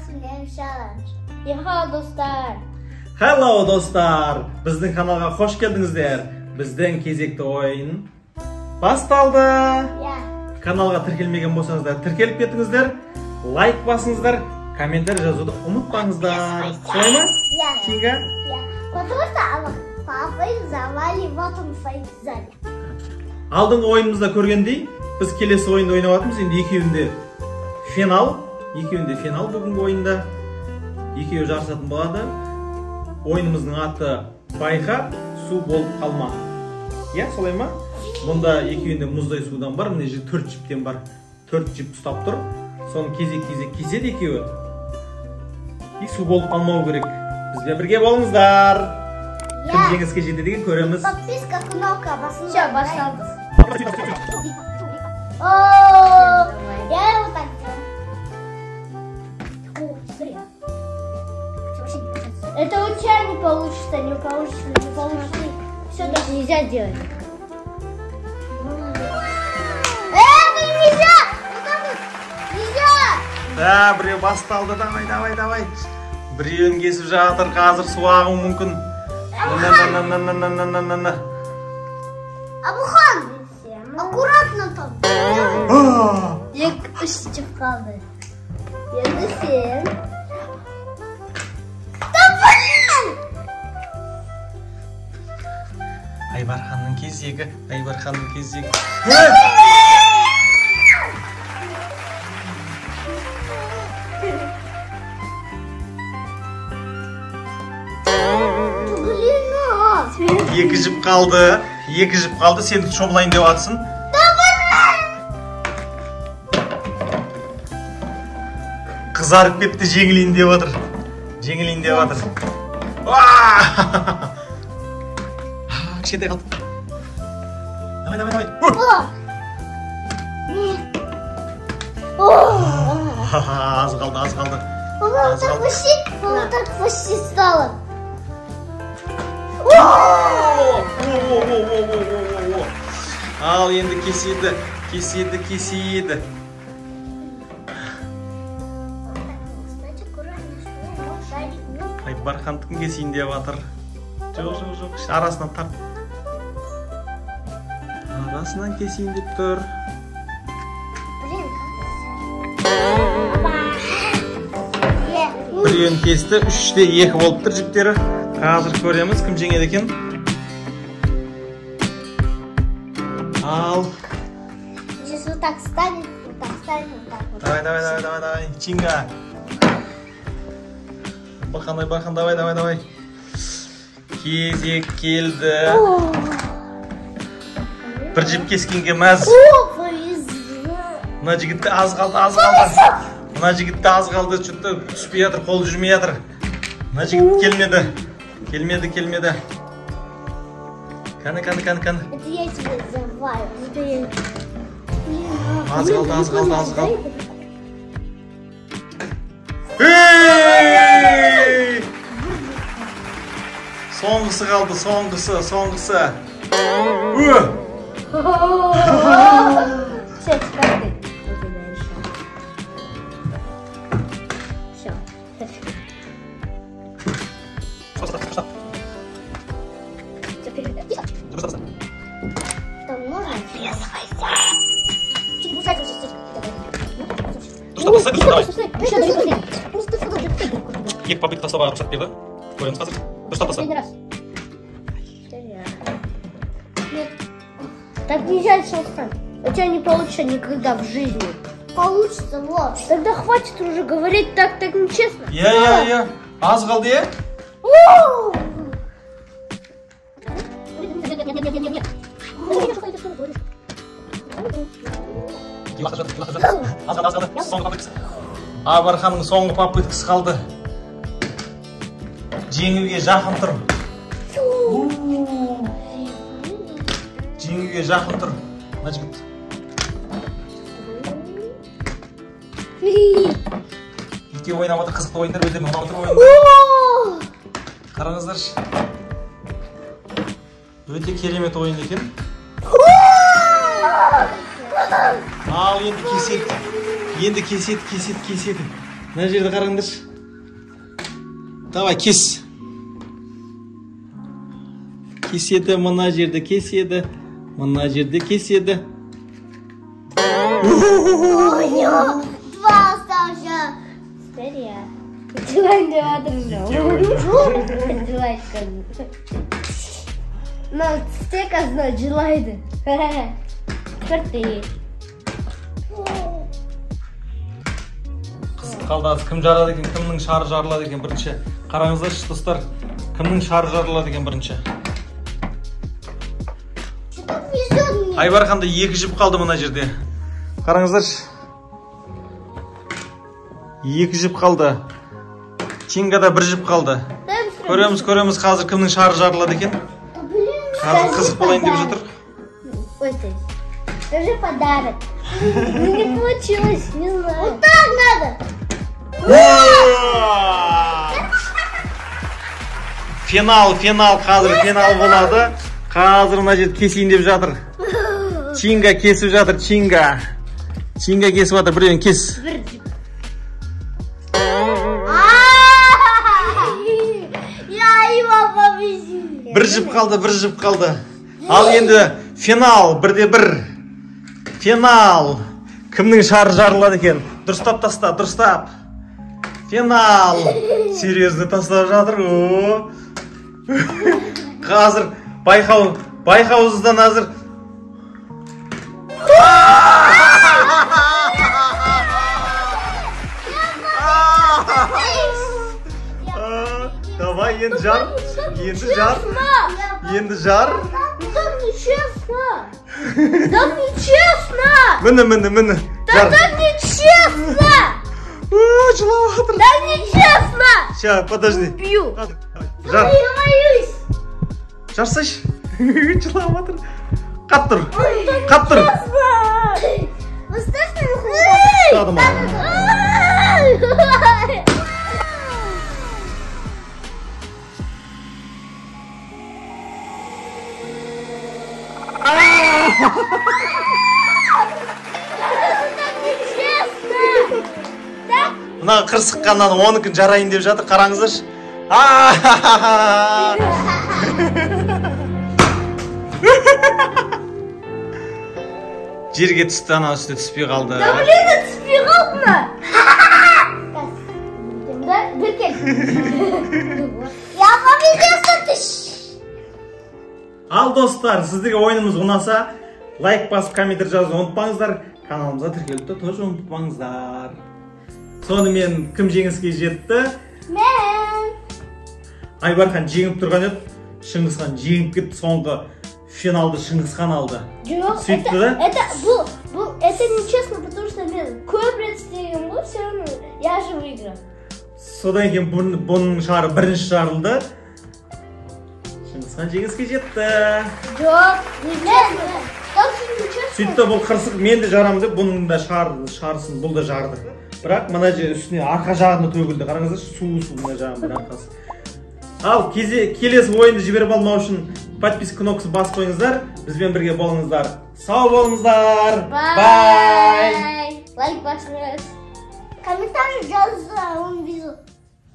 Game Challenge. Hello достар. Hello достар. Біздің каналға қош келдіңіздер. Біздің кезекті ойын басталды. Yeah. Каналға тіркелмеген болсаңыздар, тіркеліп кетіңіздер, лайк басыңыздар, комментарий жазуды ұмытпаңыздар. Солай ма? Yeah. Чинга? Yeah. Потому что папа завали, вот он стоит сзади. Алдыңғы ойынымызда көргендей, біз келесі ойынды ойнап жатырмыз. Енді екеуінде финал, екеуінде финал бүгінгі ойында. Екеуі жарысатын болады. Ойынымыздың аты байқа, су болып қалма. Иә, солай ма? Мұнда екеуінде мұздай судан бар, мына жерде 4 жіптен бар. 4 жіп ұстап тұр. Соны кезек-кезек кеседі екеуі. И су болып қалмау керек. Бізбен бірге болыңыздар. Кім жеңіске жетеді деген көреміз. Подписка кнопка басыңыздар. Все, басталды. О, я его так делаю. Это у тебя не получится, не получится, не получится. Все так нельзя делать. Это нельзя! Вот так вот нельзя! Да, біреу басталды, давай, давай, давай. Біреуін кесіп жатыр, қазір су ағуы мүмкін. На-на-на-на-на-на-на-на-на. Абухан, аккуратно там. Екі, үш жіп қалды. Енді сен. Айбарханның кезегі, Айбарханның кезегі. Екі жіп қалды, екі жіп қалды. Сен шомылайын деп атсың. Қызарып кетті, жеңілейін деп отыр. Жеңілейін деп отыр. Кішкентай қалды. Давай, давай, давай. Аз қалды, аз қалды. Вот так почти стало. Ал енді кеседі, кеседі, кеседі. Айбархандікін кесейін деп жатыр. Жоқ, жоқ, жоқ, арасынан тарт. Арасынан кесейін деп тұр. Біреуін кесті, 3-те 2 болып тұр жіптері. Қазір көреміз, кім жеңеді екен. Ал. Сейчас вот так станет, вот так станет, вот так вот. Давай, давай, давай, давай, давай. Чинга. Бархан, Бархан, давай, давай, давай. Кезек келді. Бір жіп кескенге мәз. Мына жігітті аз қалды, аз қалды. Мына жігітті аз қалды, что-то түспей жатыр, қолы жүрмей жатыр. Мына жігіт келмеді. Келмеді, келмеді. Кәні, кәні, кәні, кәні. Это я тебе завалю. Аз қалды, аз қалды, аз қалды. Ей! Соңғысы қалды, соңғысы, соңғысы. Все, теперь ты. Все. Там можно? Екі попытка тастауға рұқсат берді. Көреміз қазір. Дұрыстап таста. Так нельзя, Шалхан. У тебя не получится никогда в жизни. Получится, вот. Тогда хватит уже говорить так, так нечестно. Я, я, я. Аз қалды, е? Аз қалды, аз қалды. Соңғы попыткасы. Айбарханның соңғы попыткасы қалды. Жеңуге жақын тұр. Жеңуге жақын тұр. Мына жігіт. Екеуі ойнап отыр, қызықты ойындар, өздеріне ұнап отыр ойындар. Қараңыздаршы. Өте керемет ойын екен. Ал енді кеседі. Енді кеседі, кеседі, кеседі. Мына жерді қараңдаршы. Давай, кес. Кеседі, мына жерді кеседі. Мына жерді кеседі. Два остался. Теперь я. Но стека жылайды. Теперь ты. Қызық қалды. Кім жарады екен, кімнің шары жарылады екен бірінші. Қараңыздаршы, достар, кімнің шары жарылады екен бірінші. Айбарханда 2 жіп қалды мына жерде. Қараңыздаршы. 2 жіп қалды. Чингада 1 жіп қалды. Көреміз, көреміз қазір кімнің шары жарылады екен. Қазір қызық болайын деп жатыр. Ой, это же подарок. Ну не получилось, не знаю. Вот так надо. Финал, финал, қазір финал болады. Қазір мына жерді кесейін деп жатыр. Чинга кесіп жатыр, Чинга. Чинга кесіп жатыр, біреуін кес. Бір жіп. Бір жіп қалды, бір жіп қалды. Ал енді финал, 1-1. Финал. Кімнің шары жарылады екен? Дұрыстап таста, дұрыстап. Финал. Серьезно тастап жатыр. Қазір байқаусыздан қазір. Давай, енді жар. Енді жар. Енді жар. Так нечестно. Так нечестно. Міне, міне, міне. Да так нечестно. Жылап жатыр. Так нечестно. Сейчас, подожди. Убью. Жар. Я боюсь. Жарсайшы. Жылап жатыр. Қатты тұр. Қатты тұр. Ұстады ма? Мына қырсыққаннан оныкін жарайын деп жатыр, қараңыздаршы. Жерге түсті, ана үстіне түспей қалды. Да блин, түспей қалды ма? Я победил. Ал достар, сіздерге ойынымыз ұнаса, лайк басып, комментарий жазуды ұмытпаңыздар. Каналымызға тіркелуді тоже ұмытпаңыздар. Сонымен кім жеңіске жетті? Мен. Айбархан жеңіп тұрған еді, Шыңғысхан жеңіп кетті, соңғы финалды Шыңғысхан алды. Жоқ, сөйтті да? Это нечестно, потому что мен көп рет істегенмін ғой, все равно я же выиграл. Содан кейін бұның шары бірінші жарылды. Шыңғысхан жеңіске жетті. Жоқ, нечестно. Сөйтті бұл қырсық, мен де жарамын деп, бұның да шарысын бұл да жарды. Бірақ мына жер үстіне арқа жағына төгілді. Қараңыздаршы, су мына жағын бір арқасы. Ал келесі ойынды жіберіп алмау үшін подписка кнопкасын басып қойыңыздар. Бізбен бірге болыңыздар. Сау болыңыздар. Бай. Лайк басыңыз. Комментарий жазыңыз.